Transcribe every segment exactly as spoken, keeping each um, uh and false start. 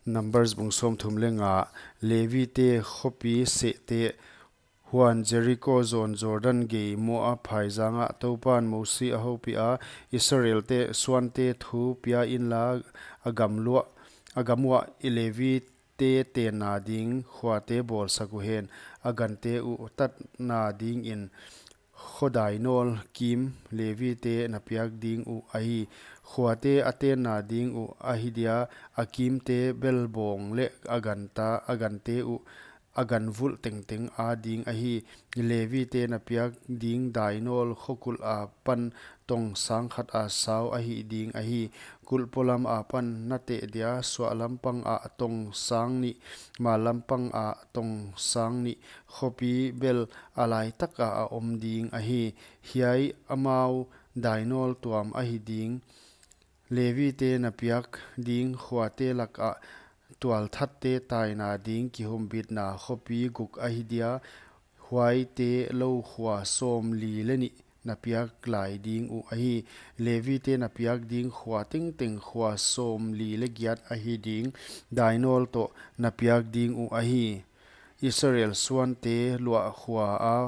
Numbers bung sawmthum leh nga. Levite khopi sehte. Huan Jeriko zawn Jordan gei Moab phaizang ah Toupan Mosi a houpih a, Israelte suante thu pia inla, a gam luah, a gam uah Levite tenna ding khuate bawlsak uhen, a gante uh tatna dingin kho dainawl kim Levite na piak ding uh ahi. Khuate a tenna ding uh ahi dia, a kimte bel bawng leh a ganta, a gante uh a gan vulh tengteng a ding ahi. Levite na piak ding dainawl kho kulh apan tong sang khat a sau ahih ding ahi. Kulh polam apan na teh dia suahlam pang ah tong sang nih, mallam pang ah tong sang nih khopi bel a laitak ah a om ding ahi. Hiai amau dainawl tuam ahi ding. Levite na piak ding khuate lak ah tualthatte taina ding kihumbitna khopi guk ahi dia, huaite lou khua sawmli leh nih na piak lai ding uh ahi. Levite na piak ding khua tengteng khua sawmli leh giat ahi ding, dainawl toh na piak ding uh ahi. Israel suante luah khua a,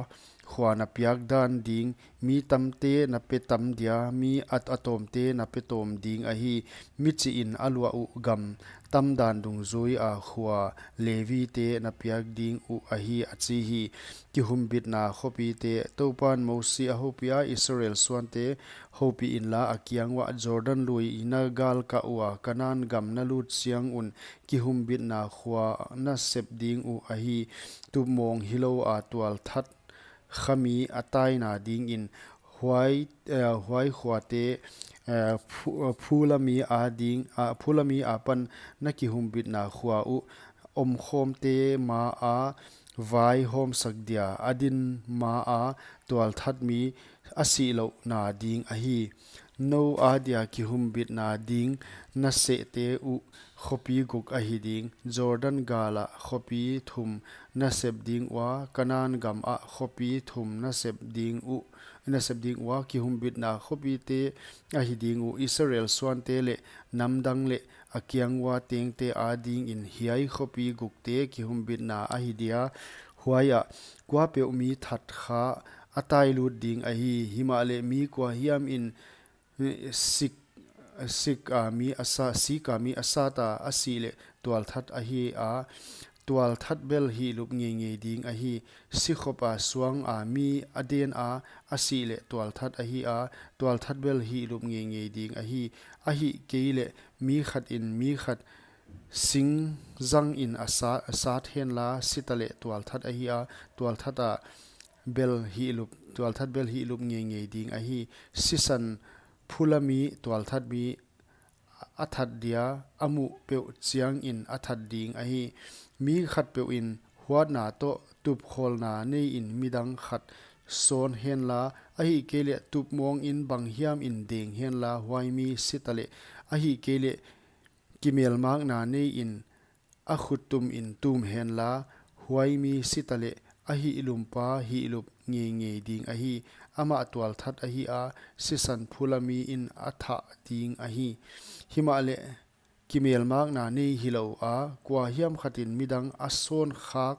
khua na piak dan ding, mi tamte na pe tam dia, mi a tawmte na pe tawm ding ahi. Michih in a luah uh gam tam dan dungzui a khua Levite na piak ding uh ahi, a chi hi. Kihumbitna khopite. Toupan Mosi a houpih a, Israel suante houpih inla, a kiang uah, Jordan lui na galkah ua Kanan gam na lut chiang un kihumbitna khua na sep ding uh ahi. Tupmawng hilou a tualthat khami a taina dingin huai, eh, huai khuate, eh, phu-, eh, phulami a ding, ah, phulami apan na kihumbitna khua uh omkhawmte ma a vaihawmsak dia, a din ma a tualthat mi a sihlouhna ding ahi. Nou adia kihumbitna ding na sehte uh khopi guk ahi ding. Jordan gal ah khopi thum na sep ding ua, Kanan gam ah khopi thum na sep ding uh, na sep ding ua, kihumbitna khopite ahi ding uh. Israel suante leh namdang leh a kiang ua tengte a dingin hiai khopi gukte kihumbitna ahi dia. Huai ah kuapeuh mi that kha a tailut ding ahi. Himahleh mi kuahiam in, eh, sik, sik a mi a sa, sik a mi a sat a, a sih leh tualthat ahi a, tualthat bel hihlup ngeingei ding ahi. Sikhop a suang a mi a den a, a sih leh tualthat ahi a, tualthat bel hihlup ngeingei ding ahi. Ahihkeileh mi khat in mi khat sing zang in a sa-, a sat henla, sita leh tualthat ahi a, tualthat a bel hihlup, tualthat bel hihlup ngeingei ding ahi. Sisan phulami tualthat mi a that dia, a muh peuh chiangin a that ding ahi. Mi khatpeuh in huatna toh tupkhawlna nei in midang khat sawn henla, ahihkeileh tupmawng in banghiam in deng henla, huai mi sita leh, ahihkeileh kimelmakna nei in a khuttum in tum henla, huai mi sita leh, a hihlumpa hihlup ngeingei ding ahi. Amah tualthat ahi a, sisan phulami in a thah ding ahi. Himahleh kimelmakna nei hilou a, kuahiam khat in midang a sawn khak,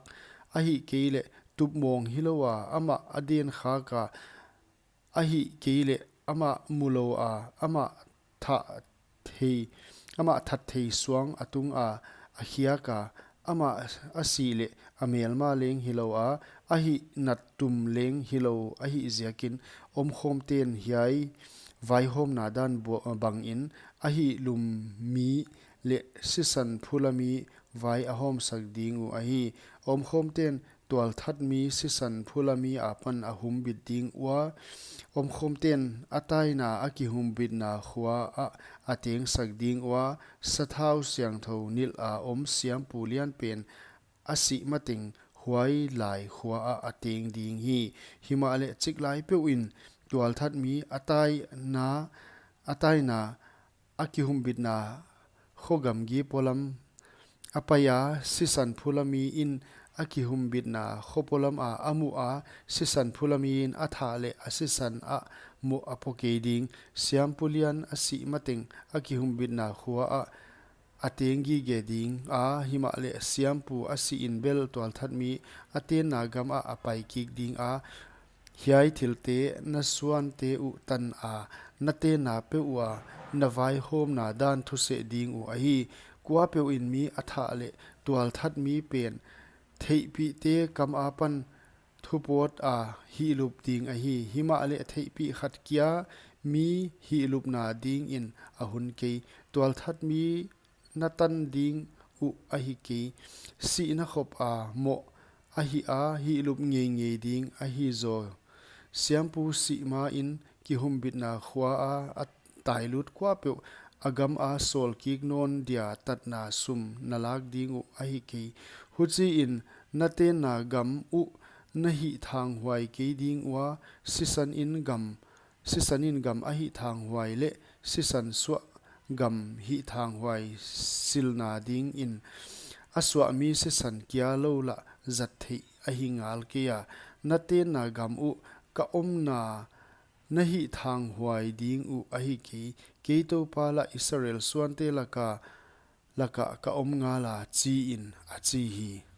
ahihkeileh tupmawng hilou a, amah a den khak a, ahihkeileh amah mulou a, amah that thei, amah that thei suang a tung a, a khiak a, amah a sih leh a melma leng hilou a, a hihnattum leng hilou ahih ziakin, omkhawmten hiai vaihawmna dan bo-, bangin a hihlum mi leh sisan phulami vai a hawmsak ding uh ahi. Omkhawmten tualthat mi sisan phulami apan a humbit ding ua, omkhawmten a taina a kihumbitna khua ah a tengsak ding ua, sathau siangthou nilh a om siampu lian pen a sih mateng huai lai khua ah a teng ding hi. Himahleh chiklai peuh in tualthat mi a taina, a taina a kihumbitna kho gamgi polam a pai a, sisan phulami in a kihumbitna kho polam a a muh a, sisan phulami in a thah leh a sisan a muh a pua kei ding. Siampu lian a sih mateng a kihumbitna khua ah a teng gige dinga; himahleh siampu a sihin bel tualthatmi a tenna gamah a paikik dinga. Hiai thilte na suante uh tana, na tenna peuh ua na vaihawmna dan thuseh ding uh ahi. Kuapeuhin mi a thah leh tualthatmi pen theihpihte kam apan thupawta hihlup ding ahi; himahleh theihpih khat kia mi hihlupna dingin a hun kei. Tualthatmi na tan ding uh ahi kei, sihna khopa moh ahiha, hihlup ngeingei ding ahi zaw. Siampu sih main kihumbitna khuaa a tailut kuapeuh a gama sawlkik nawn dia tatna sum na lak ding uh ahi kei. Huchiin na tenna gam uh na hihthanghuai kei ding ua; sisanin gam a hihthanghuai leh sisan suah gam hihthanghuai silna dingin a suahmi sisan kia lou lah zat theih ahi ngal keia. Na tenna gam uh ka omna na hihthanghuai ding uh ahi kei; kei TOUPA lah Israel suante lakah ka om ngala, chiin, a chi hi.